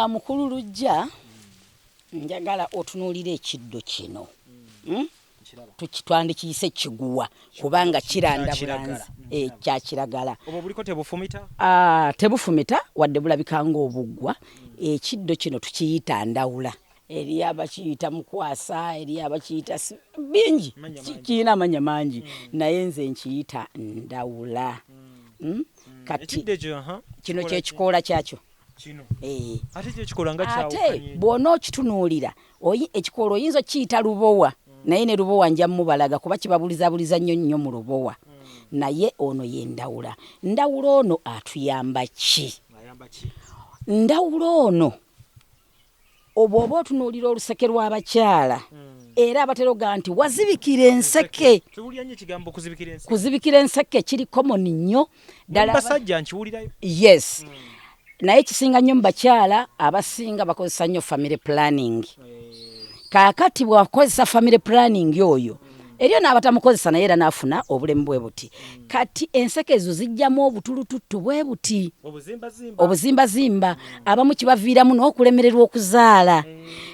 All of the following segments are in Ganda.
Mukulu Lujja, njagala otunuulire ekiddo kino. Twandikiyise kiguwa kubanga kiranda bulanzi kya kiragala. Obwo buliko tebufumita? Tebufumita wadde bulabika ng'obuggwa. Ekiddo kino tukiyita ndawula. Eriyo abakiyita mukwasa, eriyo abakiyita bingi, kirina amannya mangi, naye nze nkiyita ndawula. Kati kino kyekikoola kyakyo. Ate bw'onookitunuulira ekikoola oyinza okukiyita lubowa, naye ne lubowa nja mubalaga kuba kibabulizabuliza nnyo nnyo mu lubowa. Naye ono ye ndawula. Ndawula ono atuyamba ki? Ndawula ono obw'oba otunuulira oluseke lw'abakyala, era abatera ogamba nti wazibikira enseke. Kuzibikira enseke kiri common nnyo ddala. Basajja nkiwulirayo. Yes. Naye kisinga nnyo mu bakyala, abasinga bakozesa nnyo family planning. Kaakati bw'akozesa family planning oyo, eriyo n'abatamukozesa naye era n'afuna obulemu bwe buti. Kati enseke ezo zijjamu obutulututtu bwe buti, obuzimbazimba, abamu kibaviiramu n'okulemererwa okuzaala.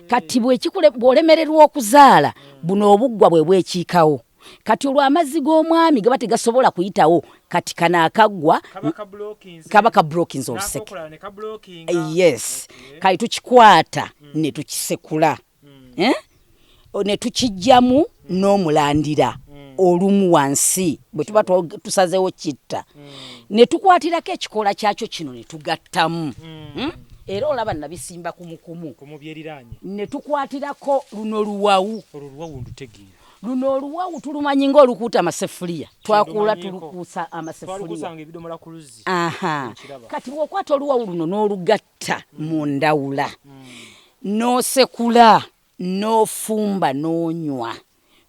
Kati bw'olemererwa okuzaala, buno obuggwa bwe bwekiikawo. Kati olwo amazzi g'omwami gaba tegasobola kuyitawo, kati kano akaggwa kaba ka blockinze oluseke. Yes. Kale tukikwata ne tukisekula, ne tukiggyamu n'omulandira olumu wansi bwe tuba tusazeewo kitta, ne tukwatirako ekikoola kyakyo kino ne tugattamu. Era olaba nabisimba kumukumu, ne tukwatirako luno luwawu. Luno oluwawu tulumanyi ng'olukuuta amasefuliya, twakuula tulukuusa amasefuliya. Kati bw'okwata oluwawu luno n'olugatta mu ndawula, n'osekula, n'ofumba, n'onywa,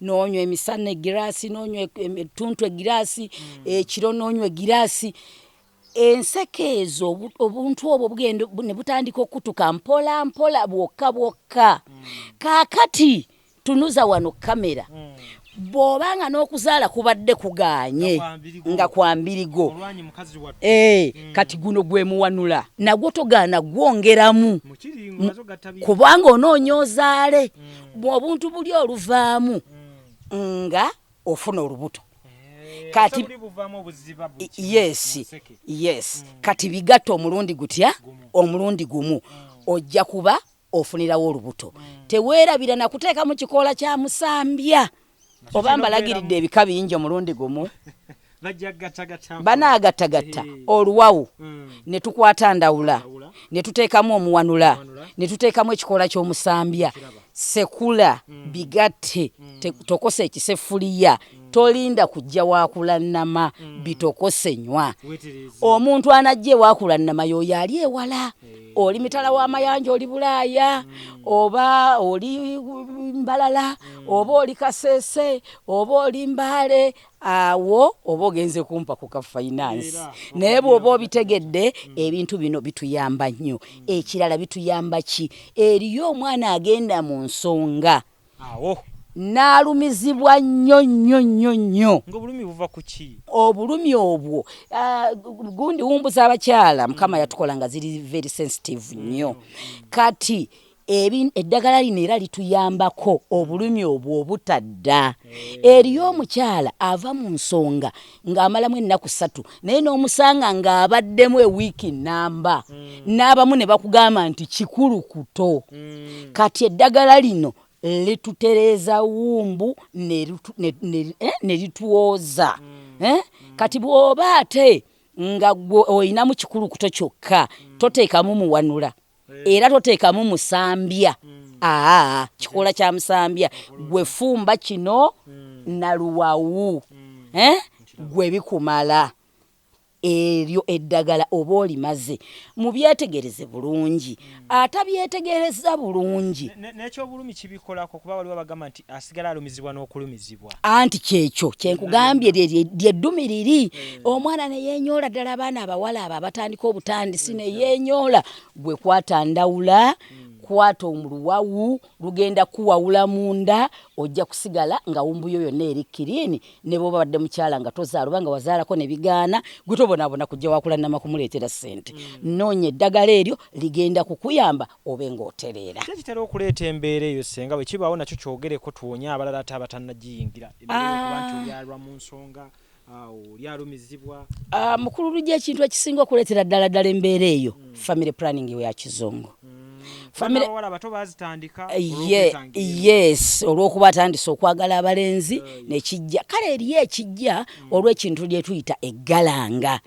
n'onywa emisana egiraasi, n'onywa ettuntu egiraasi, ekiro n'onywa egiraasi. Enseke ezo, obuntu obwo bugenda ne butandika okutuka mpola mpola bwokka bwokka. Kaakati tunuza wano kamera, bw'obanga n'okuzaala kubadde kugaanye nga kwa mbirigo, kati guno gwe muwanula nagwo togaana gwongeramu, kubanga onoonya ozaale. Obuntu buli oluvaamu nga ofuna olubuto. Kati yes, yes. Kati bigatta omulundi gutya? Omulundi gumu ojja kuba ofunirawo olubuto. Teweerabira nakuteekamu kikoola kya musambya. Oba mbalagiridde ebika bingi omulundi gumu. Banaagattagatta oluwawu, ne tukwata ndawula, ne tuteekamu omuwanula, ne tuteekamu ekikoola ky'omusambya. Sekula, bigatte, tokosa ekisefuliya, tolinda kujja wakulannama, bitokose nywa. Omuntu anajja ewakulannama y'oyo ali ewala, oli mitala w'amayanja, oli Bulaaya, oba oli Mbalala, oba oli Kasese, oba oli Mbaale, awo oba ogenze kumpa ku ka finance. Naye bw'oba obitegedde, ebintu bino bituyamba nnyo. Ekirala bituyamba ki? Eriyo omwana agenda mu nsonga n'alumizibwa nnyo nnyo nnyo nnyo. Ng'obulumi buva ku ki? Obulumi obwo gundi wumbu z'abakyala Mukama yatukola nga ziri very sensitive nnyo. Kati eddagala lino era lituyambako obulumi obwo obutadda. Eriyo omukyala ava mu nsonga ng'amalamu ennaku 3, naye n'omusanga ng'abaddemu ewiiki namba, n'abamu ne bakugamba nti kikulukuto. Kati eddagala lino litutereeza wumbu ne litwoza. Kati bw'oba ate nga gwe olinamu kikulukuto kyokka, toteekamu muwanula, era toteekamu musambya. Kikoola kya musambya, gwe fumba kino naluwawu, gwe bikumala. Eryo eddagala oba olimaze, mubyetegereze bulungi. Atabyetegereza bulungi, N'ekyobulumi kibikolako, kuba waliwo abagamba nti asigala alumizibwa n'okulumizibwa. Anti kyekyo kyenkugambye, lyeddumi liri omwana ne yeenyoola ddala. Abaana abawala abo abatandika obutandisi ne yeenyoola, gwe kwata ndawula, kwata omuluwawu, lugenda kuwawula munda, ojja kusigala nga wumbuyo yonna eri clean. Ne bw'oba badde mukyala nga tozaala oba nga wazaalako ne bigaana, gwe toba Tobonaabona kujja wakulanama kumuleetera ssente. Noonya eddagala eryo ligenda kukuyamba obe ng'otereera. Ki ekitera okuleeta embeera eyo ssenga? Bwe kibaawo nakyo kyogereko tuwonye abalala ate abatannagiyingira. Embeera y'okuba nti oli alwa mu nsonga, oli alumizibwa. Mukulu Lugya, ekintu ekisinga okuleetera ddala ddala embeera eyo, family planning ya kizungu. Abawala abato bazitandika. Yes, olw'okuba atandise okwagala abalenzi nekijja. Kale eriyo ekijja olw'ekintu lye tuyita eggalanga.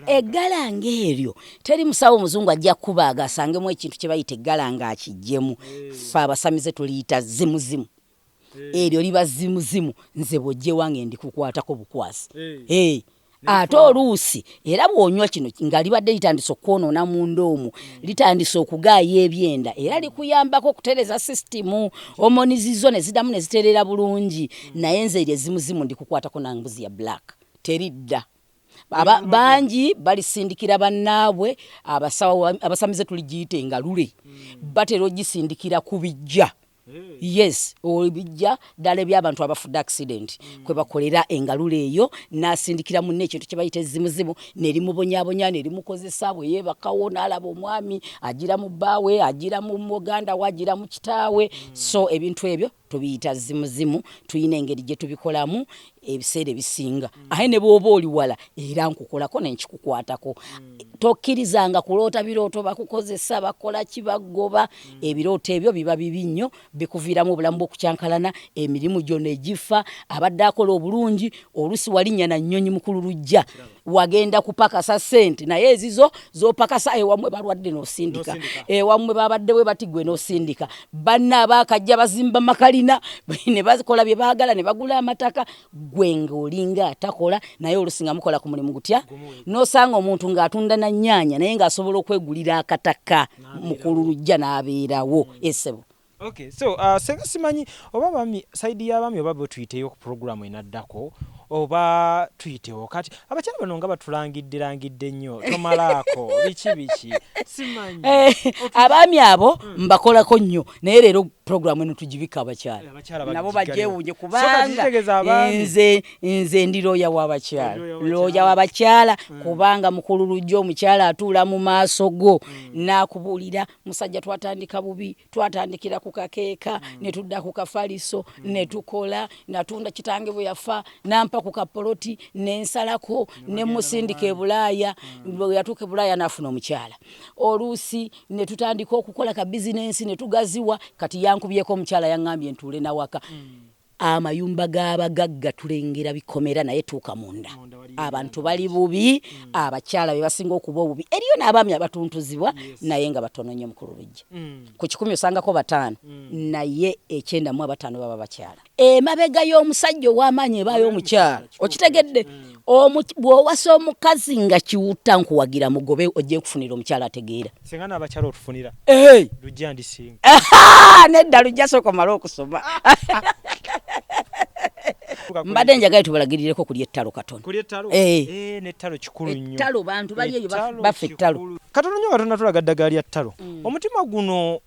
Eggalanga eryo teri musawo muzungu ajja kukubaaga asangemu ekintu kye bayita eggalanga akiggyemu. Ffe abasamize tuliyita zimuzimu. Eryo liba zimuzimu. Nze bw'ojja ewange ndikukwatako bukwasi. Ate oluusi era bw'onywa kino nga libadde litandise okwonoona munda omwo, litandise okugaaya ebyenda, era likuyambako okutereeza sisitimu, hormones zo ne ziddamu ne zitereera bulungi. Naye nze eryo ezimuzimu ndikukwatako na mbuzi ya black, teridda. Bangi balisindikira bannaabwe abasawo abasamize, tuligiyita engalule, batera ogisindikira ku bijja. Yes, ebijja ddala eby'abantu abafudde accident kwe bakolera engalule eyo, n'asindikira munne ekintu kye bayita ezzimuzimu, ne limubonyaabonya ne limukozesa. Bwe yeebakawo n'alaba omwami agira mu bbaawe, agira mu muganda we, agira mu kitaawe. So ebintu ebyo tubiyita zimuzimu. Tulina engeri gye tubikolamu ebiseera ebisinga, aye ne bw'oba oli wala era nkukolako ne nkikukwatako. Tokkirizanga kuloota birooto bakukozesa, bakola ki, bagoba. Ebirooto ebyo biba bibi nnyo, bikuviiramu obulamu bw'okukyankalana, emirimu gyo ne gifa, abadde akola obulungi. Oluusi walinnya na nnyonyi, mukulu Lujja, wagenda kupakasa ssente, naye ezizo z'opakasa ewammwe balwadde n'osindika, ewammwe babadde bwe bati gwe n'osindika. Banna abaakajja bazimba makalina ne bakola bye baagala ne bagula amataka, gwe ng'olinga atakola. Naye oluusi nga mukola ku mulimu gutya, n'osanga omuntu ng'atunda na nnyaanya naye ng'asobola okwegulira akataka, mukulu Lujja, n'abeerawo esebo. Okay, so senga simanyi oba bami side y'abaami oba bwe tuyiteyo ku programu enaddako oba tuyitewo kati. Abakyala bano nga batulangidde langidde nnyo, tomalaako biki biki, simanyi. Abaami abo mbakolako nnyo, naye leero programu eno tugibika abakyala. Abakyala nabo bagiggalewo. Bagyewuunye So kati kubanga kitegeeza abaami nze ndi looya w'abakyala. Oli looya w'abakyala. Looya w'abakyala, kubanga mukulu Lujja, omukyala atuula mu maaso go n'akubuulira, musajja twatandika bubi, twatandikira ku kakeeka ne tudda ku kafaliso ne tukola, natunda kitange bwe yafa nampa ku kapoloti nensalako ne musindika e Bulaaya. Bwe yatuuka e Bulaaya n'afuna omukyala, oluusi ne tutandika okukola ka bizinensi ne tugaziwa. Kati yankubyeko omukyala, yaŋŋambye ntuule nawaka. Amayumba g'abagagga tulengera bikomera, naye tuuka munda Munda waliyo abantu bali bubi. Abakyala be basinga okuba obubi. Eriyo n'abaami abatuntuzibwa, naye nga batono nnyo, mukulu Lujja. Ku 100 osangako 5, naye 95 baba bakyala. Emabega y'omusajja ow'amaanyi ebaayo omukyala. Okitegedde? Bw'owasa omukazi nga kiwutta, nkuwagira mugobe, ojje kufunira omukyala ategeera. Senga n'abakyala otufunira? Hey! Lujja ndisinga. Nedda Lujja, sooka omale okusoma. Mbadde njagala tubalagirireko kuli ettalo katono. Kuli ettalo? Eh. Eh, n'ettalo kikulu nnyo. Ettalo, bantu bali eyo Ettalo bafa ettalo. kikulu. Katono nnyo nga tonatulaga ddagala lya ttalo. Omutima guno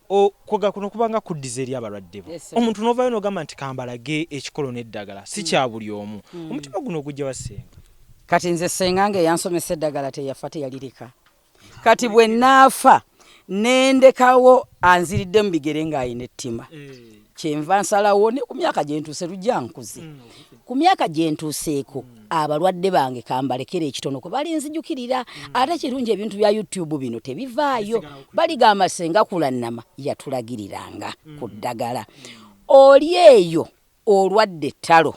kwega kuno kubanga kuddiza eri abalwadde bo. Yes, sir. Omuntu n'ovaayo n'ogamba nti kambalage ekikolo n'eddagala, si kya buli omu. Omutima guno gujja wa, ssenga? Kati nze senga nga eyansomesa eddagala teyafa, teyalireka. Kati bwe naafa nendekawo anziridde mu bigere ng'ayina ettima, kyenva nsalawo ne ku myaka gye ntuuse, Lujja nkuze, ku myaka gye ntuuseeko, abalwadde bange kambalekera ekitono kwe balinzijukirira. Ate kirungi ebintu bya YouTube bino tebivaayo, baligamba senga Kulannama yatulagiriranga ku ddagala. Oli eyo olwadde ettalo,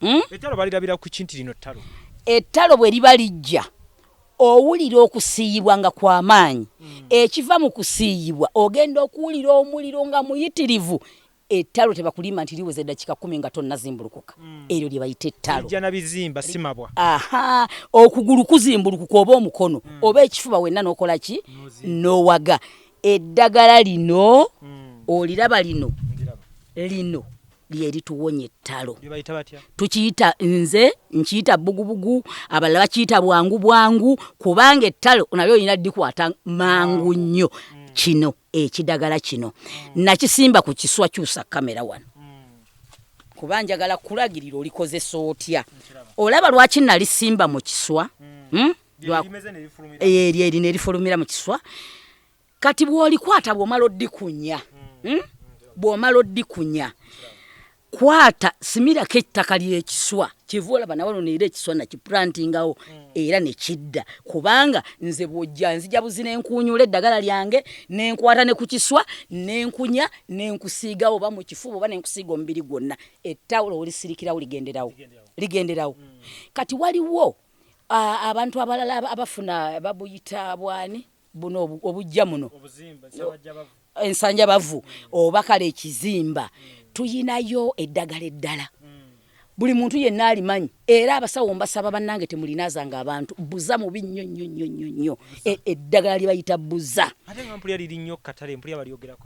Ettalo balirabira ku ki nti lino ttalo? Ettalo bwe liba lijja, owulira okusiiyibwa nga kw'amaanyi. Ekiva mu kusiiyibwa, ogenda okuwulira omuliro nga muyitirivu. Ettalo tebakulimba nti liweza eddakiika 10 nga tonnazimbulukuka. Eryo lye bayita ettalo. Lijja na bizimba simabwa. Aha, okugulu kuzimbulukuka oba omukono oba ekifuba, wenna n'okola ki, n'owaga. Eddagala lino oliraba lino? Ndiraba. Lino lye lituwonya ettalo. Lye bayita batya? Tukiyita, nze nkiyita bugubugu, abalala bakiyita bwangu bwangu, kubanga ettalo nalyo olina likwata mangu nnyo. Kino ekidagala kino nakisimba ku kiswa. Kyusa kamera wano, kuba njagala kulagirira olikozesa otya. Olaba lwaki nalisimba mu kiswa? Hmm? Eryo erino erifulumira mu kiswa. Kati bw'olikwata, bw'omala oddikunya, Bw'omala oddikunya, kwata simirako ettaka ly'ekiswa. Kiva olaba nawano neera ekiswa nakiplantingawo era nekidda, kubanga nze bw'ojja nzija buzi nenkunyula eddagala lyange, nenkwata ne ku kiswa nenkunya nenkusiigawo, oba mu kifuba oba nenkusiiga omubiri gwonna. Ettawulo olisirikirawo, ligenderawo, ligenderawo. Kati waliwo abantu abalala abafuna babuyita bwani buno obujja muno, ensanjabavu oba kale ekizimba. Tuyinayo eddagala eddala, buli muntu yenna alimanyi. Era abasawo mbasaba bannange, temulinaazanga abantu. Buza mubi nnyo nnyo nnyo nnyo nnyo. Eddagala lye bayita buza,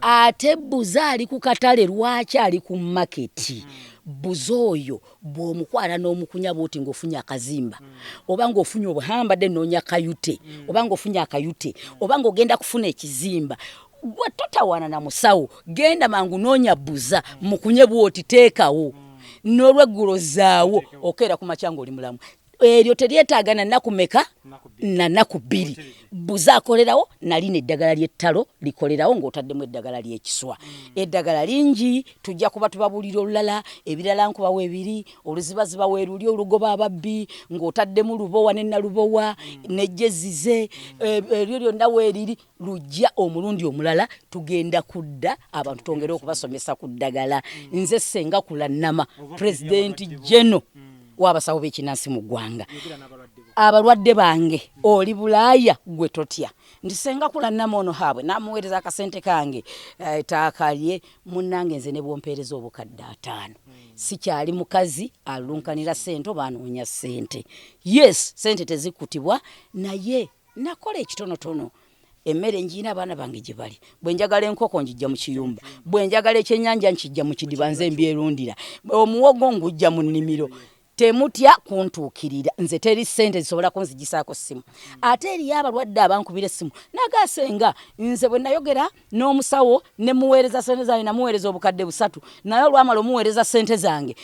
ate buza ali ku katale. Lwaki ali ku market? Buza oyo bw'omukwala n'omukunya bwoti ng'ofunye akazimba, oba ng'ofunye obuhambadde noonya kayute, oba ng'ofunye akayute, oba ng'ogenda kufuna ekizimba, gwe totawaana na musawo, genda mangu noonya buza, mukunye bwoti, teekawo n'olweggulo zaawo, okeera ku makya ng'oli mulamu. Eryo teryetaaga na nnaku meka? Na nnaku 2. Buza akolerawo. Nalina eddagala ly'ettalo likolerawo ng'otaddemu eddagala ly'ekiswa. Eddagala lingi, tujja kuba tubabuulira olulala. Ebirala nkubawo ebiri oluzibaziba weeruli olugoba ababbi ng'otaddemu lubowa ne nalubowa nejjezize. Eryo lyonna weeriri lujja. Omulundi omulala tugenda kudda abantu twongere okubasomesa ku ddagala. Nze Senga Kulannama, Pulezidenti Geno w'abasawo b'ekinansi mu ggwanga. Abalwadde bange, oli Bulaaya gwe totya nti Senga Kulannama ono haabwe namuweereza akasente kange, taakalye. Munnange, nze ne bwompeereza obukadde 50, sikyali mukazi alulunkanira ssente oba anoonya ssente. Yes, ssente tezikutibwa, naye nakola ekitonotono. Emmere ngiina, abaana bange gye bali. Bwe njagala enkoko ngijja mu kiyumba, bwe njagala ekyennyanja nkijja mu kidiba, nze mbyerundira, omuwogo ngujja mu nnimiro. Temutya kuntuukirira nze, teri ssente zisobola kunzigisaako ssimu. Ate eriyo abalwadde abankubira essimu nagasenga, nze bwe nayogera n'omusawo ne muweereza ssente zange, namuweereza obukadde 3, naye olwamala omuweereza ssente zange,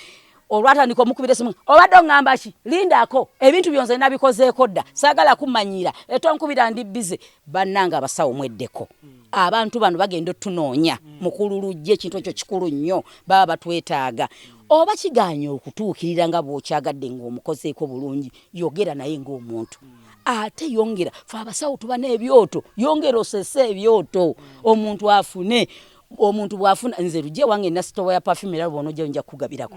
olwatandika omukubira esimu, obadde oŋŋamba ki? Lindako, ebintu byonze nabikozeeko dda, saagala kumanyira, etonkubira, ndi busy. Bannange abasawo, mweddeko. Abantu bano bagenda otunoonya mukulu lujja, ekintu ekyo kikulu nnyo, baba batwetaaga. Oba kiganye okutuukirira nga bw'okyagadde ng'omukozeeko bulungi, yogera naye ng'omuntu. Ate yongera, fe abasawo tuba n'ebyoto, yongera osese ebyoto omuntu afune. Omuntu bw'afuna, nze lujje wange nina sitowa ya perfume, era bw'onojjayo nja kukugabirako.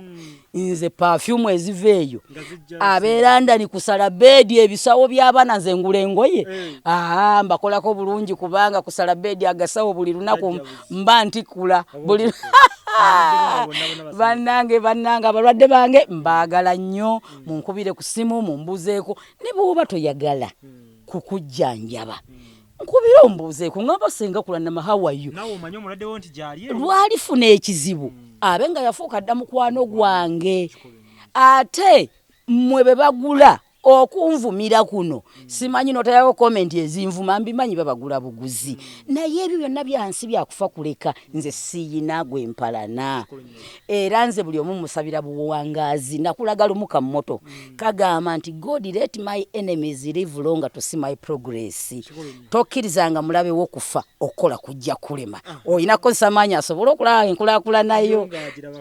Nze perfume eziva eyo, abeera ndani kusala beedi, ebisawo by'abaana, nze ngula engoye. Aa, mbakolako bulungi, kubanga kusala beedi agasawo buli lunaku mba ntikula buli. Bannange, bannange, abalwadde bange mbaagala nnyo. Munkubire ku ssimu, mumbuuzeeko. Ne bw'oba toyagala kukujjanjaba, nkubira ombuuzeeko, ngamba Senga Kulanama, how are you? Lwalifuna ekizibu abe nga yafuuka dda mukwano gwange. Ate mmwe be bagula okunvumira kuno, simanyi notayawo comment ezinvuma, mbimanyi babagula buguzi, naye ebyo byonna byansi byakufa kuleka. Nze siyina gwe mpalana, era nze buli omu musabira buwangaazi. Nakulaga lumu ka motto kagamba nti, "God, let my enemies live longer to see my progress." Tokkirizanga mulabe wo kufa, okukola kujja kulema. Olina kukozesa maanyi asobole okulaba enkulaakulanayo.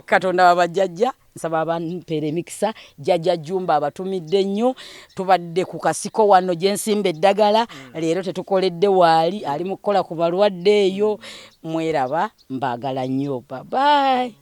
Katonda wabajjajja, nsaba abampeera emikisa. Jjajja Jumba abatumidde nnyo. Tubadde ku kasiko wano gye nsimba eddagala. Leero tetukoledde waali, ali mu kukola ku balwadde eyo. Mweraba, mbaagala nnyo. Babayi.